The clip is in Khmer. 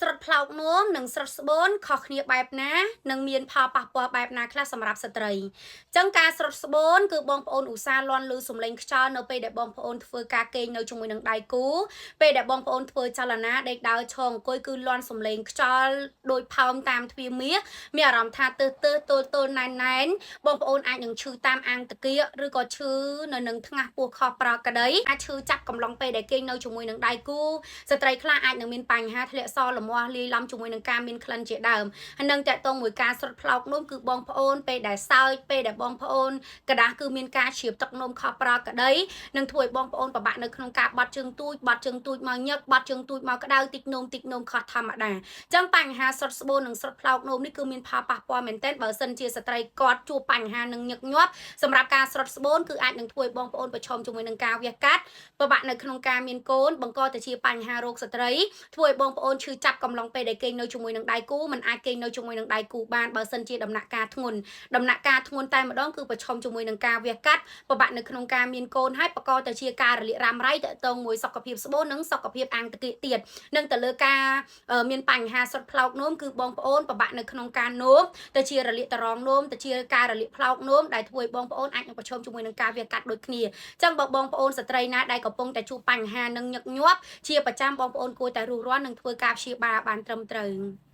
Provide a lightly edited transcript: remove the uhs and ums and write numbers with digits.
ស្រុតផ្លោកនោមនិងស្រុតស្បូនខុសគ្នាបែបណានិងមានផលប៉ះពាល់បែបណាខ្លះសម្រាប់ស្ត្រីចឹងការស្រុតស្បូនគឺបងប្អូនឧស្សាហ៍លន់ឮសំឡេងខ្យល់នៅពេលដែលបងប្អូនធ្វើការគេងនៅជាមួយនឹងដៃគូពេលដែលបងប្អូនធ្វើចលនាដេកដើរឈរអង្គុយគឺលន់សំឡេងខ្យល់ដោយផោមតាមទ្វារមាសមានអារម្មណ៍ថាទើសទើសទល់ទល់ណែនណែនបងប្អូនអាចនឹងឈឺតាមអាងតាគៀកឬក៏ឈឺនៅនឹងថ្ងាសពោះខុសប្រក្តីអាចឈឺចាប់កំឡុងពេលដែលគេងនៅជាមួយនឹងដៃគូស្ត្រីខ្លះអាចនឹងមានបញ្ហាធ្លាក់សលមាស់លាយឡំជាមួយនឹងការមានក្លិនជាដើមហើយនឹងតកតងមួយការស្រុតផ្លោកនោមគឺបងប្អូនពេលដែលសើចពេលដែលបងប្អូនក្តាស់គឺមានការជ្រាបទឹកនោមខុសប្រក្តីនឹងធ្វើឲ្យបងប្អូនពិបាកនៅក្នុងការបត់ជើងទូចបត់ជើងទូចមកញឹកបត់ជើងទូចមកក្តៅតិចនោមតិចនោមខុសធម្មតាចឹងបញ្ហាស្រុតស្បូននិងស្រុតផ្លោកនោមនេះគឺមានផលប៉ះពាល់មែនទែនបើសិនជាស្ត្រីគាត់ជួបបញ្ហានឹងញឹកញាប់សម្រាប់ការស្រុតស្បូនគឺអាចនឹងធ្វើឲ្យបងប្អូនប្រឈមជាមួយនឹងការវះកាត់ពិបាកនៅក្នុងការមានកូនបង្កទៅជាបញ្ហារោគស្ត្រីធ្វើឲ្យបងប្អូនឈឺចាប់កំឡុងពេលដែលគេងនៅជាមួយនឹងដៃគូមិនអាចគេងនៅជាមួយនឹងដៃគូបានបើសិនជាដំណាក់កាលធ្ងន់ដំណាក់កាលធ្ងន់តែម្ដងគឺប្រឈមជាមួយនឹងការវះកាត់ពិបាកនៅក្នុងការមានកូនហើយបង្កទៅជាការរលាករ៉ាំរ៉ៃតកតងមួយសុខភាពស្បូននិងសុខភាពអាងតាគៀកទៀតនិងទៅលើការមានបញ្ហាសុតផ្លោកនោមគឺបងប្អូនពិបាកនៅក្នុងការនោមទៅជារលាកតរងនោមទៅជាការរលាកផ្លោកនោមដែលធ្វើឲ្យបងប្អូនអាចនឹងប្រឈមជាមួយនឹងការវះកាត់ដូចគ្នាចឹងបើបងប្អូនស្ត្រីណាដែលកំពុងតែជួបបញ្ហានឹងញឹកញាប់ជាប្រចាំបងប្អូនគួរតែរុះរាន់និងធ្វើការព្យាបាលបានត្រឹមត្រូវ។